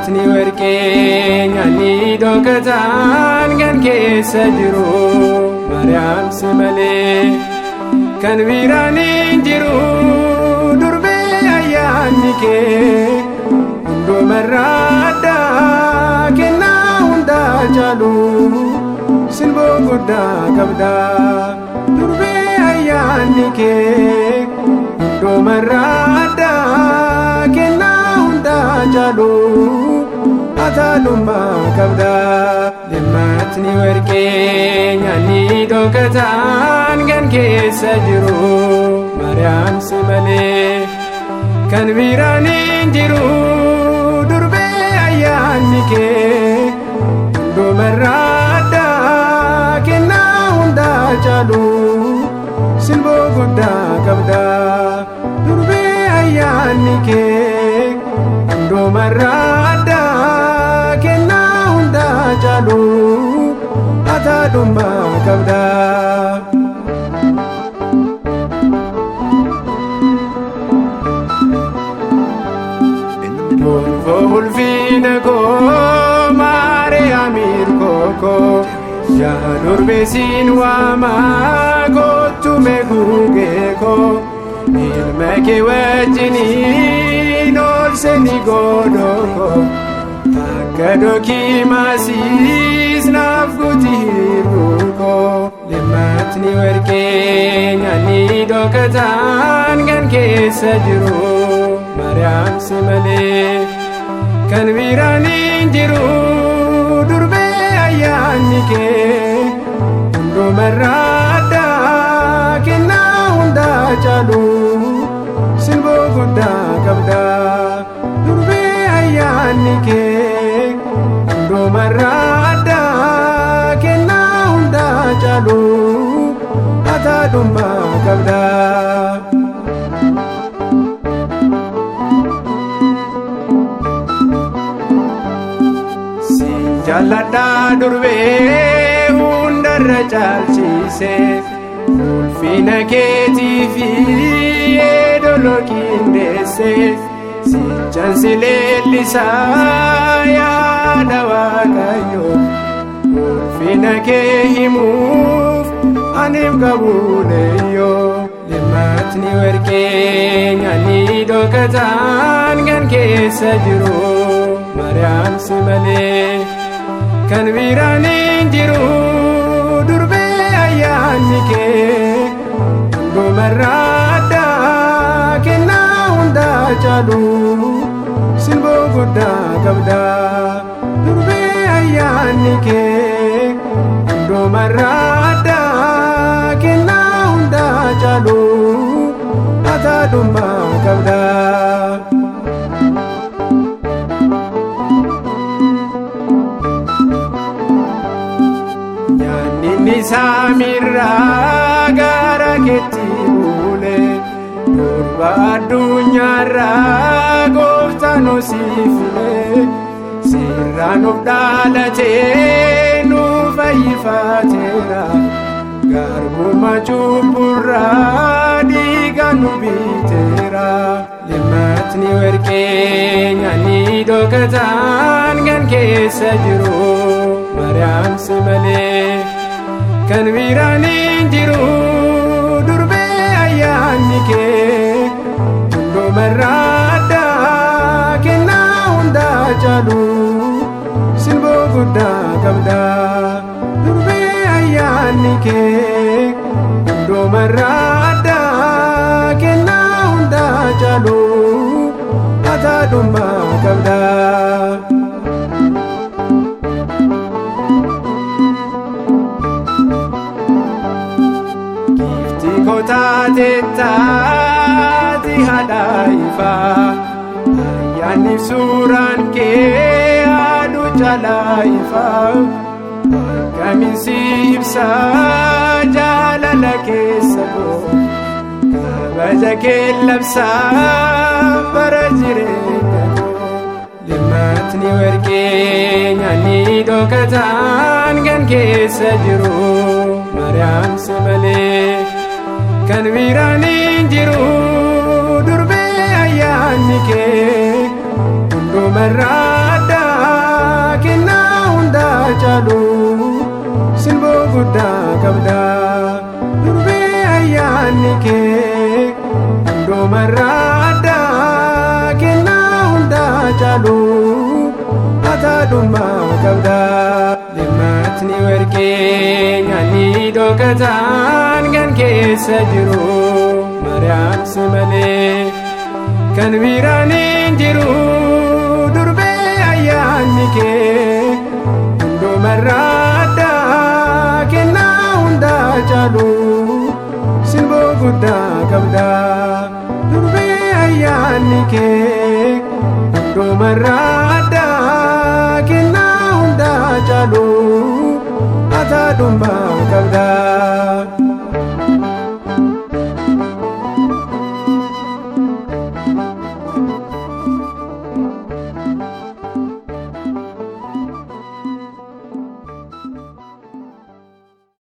Leemmatni warqee nyaanni dhokataan kan keessa jiru Maariyaam si malee kan biraan hin jiru durbee ayyaanni kee hundumarraa addaa kennaa hundaa caalu simboo guddaa qabda durbee ayyaanni kee hundumarraa addaa kennaa hundaa caalu ataalummaa qabda. Leemmatni warqee nyaanni dhokataan kan keessa jiru Maariyaam si malee kan biraan hin jiru durbee ayyaanni kee hundumarraa addaa kennaa hundaa caalu simboo guddaa qabda durbee ayyaanni kee hundumarraa addaa kennaa hundaa caalu ataalummaa qabda. Gonfoo ulfina koo Maariyaam hirkoo yaa durbee siin waamaa kottu mee gugee koo ilma kee wajjiniin ol seeni godoo koo akka dokimaasiis naaf guuti hir'uu koo. Leemmatni warqee nyaanni dhokataan kan keessa jiru Maariyaam si malee kan biraan hin jiru durbee ayyaanni kee hundumarraa addaa kennaa hundaa caalu simboo guddaa qabda durbee ayyaanni kee hundumarraa addaa kennaa hundaa caalu ataalummaa qabda. Jaalladhaa durbee hundarra caalchise ulfina keetii fi edoloo qindeesse sichan si leellisaa yaada Waaqayyo ulfina kee himuuf aniif qabuuleyyoo. Leemmatni warqee nyaanni dhokataan kan keessa jiru Maariyaam si malee kan biraan hin jiru durbee ayyaanni kee hundumarraa addaa kennaa hundaa caalu simboo guddaa qabda durbee ayyaanni kee hundumarraa addaa kennaa hundaa caalu ataalummaa qabda. Nyaanni saamirraa gara keetti buule durba addunyaarraa gooftaan si file sirraa nuuf dhalatee nu fayyifateera garbuma cubburraa dhiiga nu biteera. Leemmatni warqee nyaanni dhokataan kan keessa jiru Maariyaam si malee kan biraan hin jiru durbee ayyaanni kee hundumarraa addaa kennaa hundaa caalu simboo guddaa qabda durbee ayyaanni kee hundumarraa addaa kennaa hundaa caalu ataalummaa qabda. Taate haadha ifaa ayyaanni suuraan kee aduu caalaa ifaa akkamiin si ibsaa jaalala keessa koo kabaja kee labsaa bara jireenya koo. Leemmatni warqee nyaanni dhokataan kan keessa jiru Maariyaam si malee kan biraan hin jiru durbee ayyaanni kee hundumarraa addaa. caalu ataadhummaa qabda. Leemmatni warqee nyaanni dhokataan kan keessa jiru Maariyaam si malee kan biraan hin jiru durbee ayyaanni kee hundumarraa addaa kennaa hundaa caalu simboo guddaa qabda durbee ayyaanni kee hundumarraa addaa kennaa hundaa caalu ataadhummaa qabda.